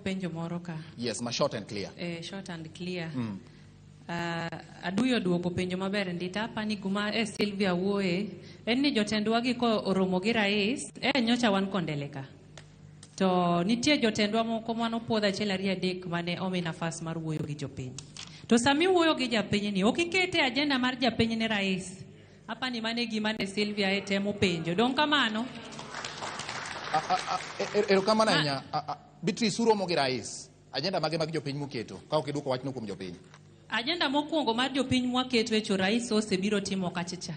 Penjo moro ka. Yes, ma short and clear. Short and clear. Aduyo duoko penjo maber ndi to apani guma Sylvia wuoye en ni jotendwa gi ko oromo gi rais nyocha wan Kondele ka. To nitie jotendwa moko manopuodh achiel ariyo adek mane omi nafas mar wuoyo gi jopiny. To sami wuoyo gi japiny ni ok ikete agenda mar japiny ne rais. Apani mane gima ne Sylvia e temo penjo. Dong kamano. Erokamano ahinya. Beatrice, uromo gi rais. Agenda mage mag jopiny muketo ka ok iduoko wachno kuom jopiny? Agenda mokwongo mar jopiny mwaketo e cho rais osebiro timo kachacha.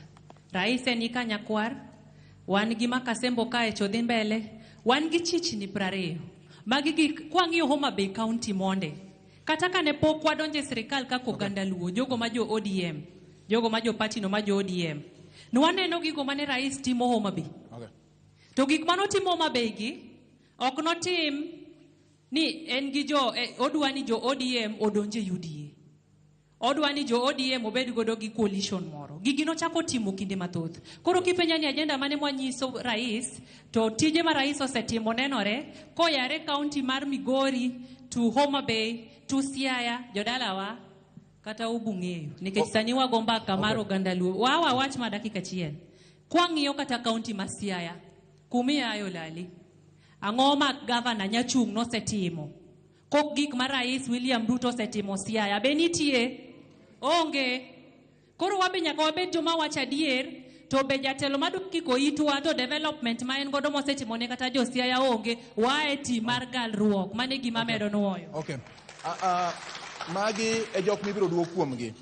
Rais en ika nyakwar, wan gi Makasembo kae cho dhi mbele, wan gi chichni 20. Magi gik kwang'iyo Homa Bay County monde. Kata kane pok wadonjo e sirikal kaka oganda Luo, jogo ma jo ODM, jogo ma jo party no ma jo ODM, nwaneno gigo mane rais timo Homa Bay. To gik manotimo Homa Bay gi, ok notim ni en gi jo odwa ni jo ODM odonj e UDA. Odwa ni jo ODM obed godo gi coalition moro. Gigi nochako timo kinde mathoth. Koro kipenja ni agenda mane mwanyiso rais, to tije ma rais osetimo nenore koyare county mar Migori to Homa Bay to Siaya, jodalawa kata ubung'eyo. Nikech sani wago mbaka mar oganda Luo. Wawa wach ma dakika achiel. Kwang'iyo kata county ma Siaya, kumiayo lali. Ang'o ma gavana Nyachung' nosetimo? Kok gik ma rais William Ruto osetimo Siaya, be nitie? Onge. Koro wabe nyaka wabed joma wacho adier, to be jatelo madwa kiko itwa to development ma en godo mosetimo ne kata jo Siaya onge, wae tim mar galruok. Mano e gima amedo nuoyo. Okay. Magi e jok mibiro duok kuomgi.